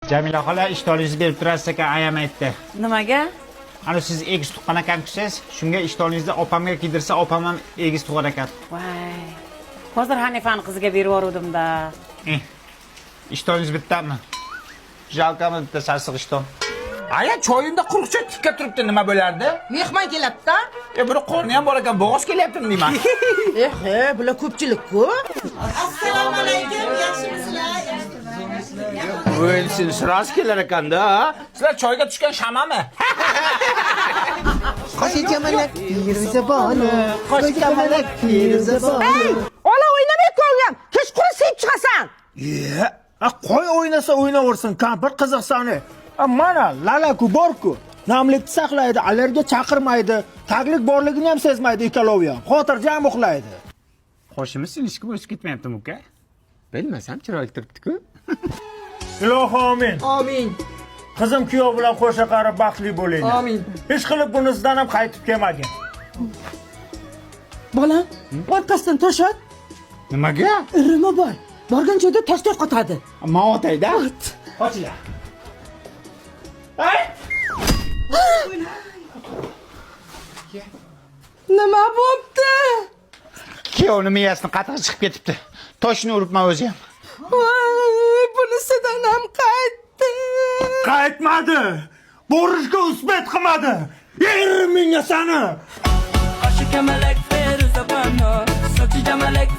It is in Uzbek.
Jamila xola, ishtoningizni berib turasiz ekan, ayam aytdi. Nimaga? Ana siz egiz tuqqan ekansiz, shunga ishtoningizni opamga kiydirsa, opam ham egiz tug'ar ekan. Voy. Hozir Hanifani qiziga berib yuboruvdim-da. Eh, ishtoningiz bittami? Жалко mi bitta sassiq ishton? Aya, choyimda quruqcha tikka turibdi, nima bo'lardi? Mehmon keladi-da. E, buni qorni ham bor ekan, bo'g'oz kelyaptimi deyman. Eh, bular ko'pchilik-ku. Assalomu alaykum, yaxshimisizlar? O'lsin, сразу kelar ekanda. Sizlar choyga tushgan shamami? Qoshi kamalak Firuza bonu, qoshi kamalak Firuza bonu. Ey, ola o'ynamay ko'nglim. Kechqurun sevib chiqasan. Ye, a qo'y o'ynasa o'ynaversin, kampir qiziqsani. A mana lalaku borku. Namlikni saqlaydi, allergiya chaqirmaydi, taglik borligini ham sezmaydi ikkalovi ham. Xotirjam uxlaydi. Qoshimiz sinishki o'sib ketmayaptimi, uka? Bilmasam, chiroyli turibdi-ku. Ilohi omin. Amin. Qizim kuyov bilan qo'sha qarib baxtli bo'linglar. Amin. Ish qilib bunisidan ham qaytib kelmagin. Bolam, orqasidan tosh ot. Nimaga? Irimi bor. Borgan joyda toshday qotadi. Man otayda. Qochinglar. Ay! Nima bo'pti? Kuyovni miyasini qatig'i chiqib ketibdi. Toshni uribman o'zi ham. Voy, bunisidan ham qaytdi. Qaytmadi. Borishga успеть qilmadi. Yerim menga sani. Qoshi kamalak Feruza bonu, sochi jamalak.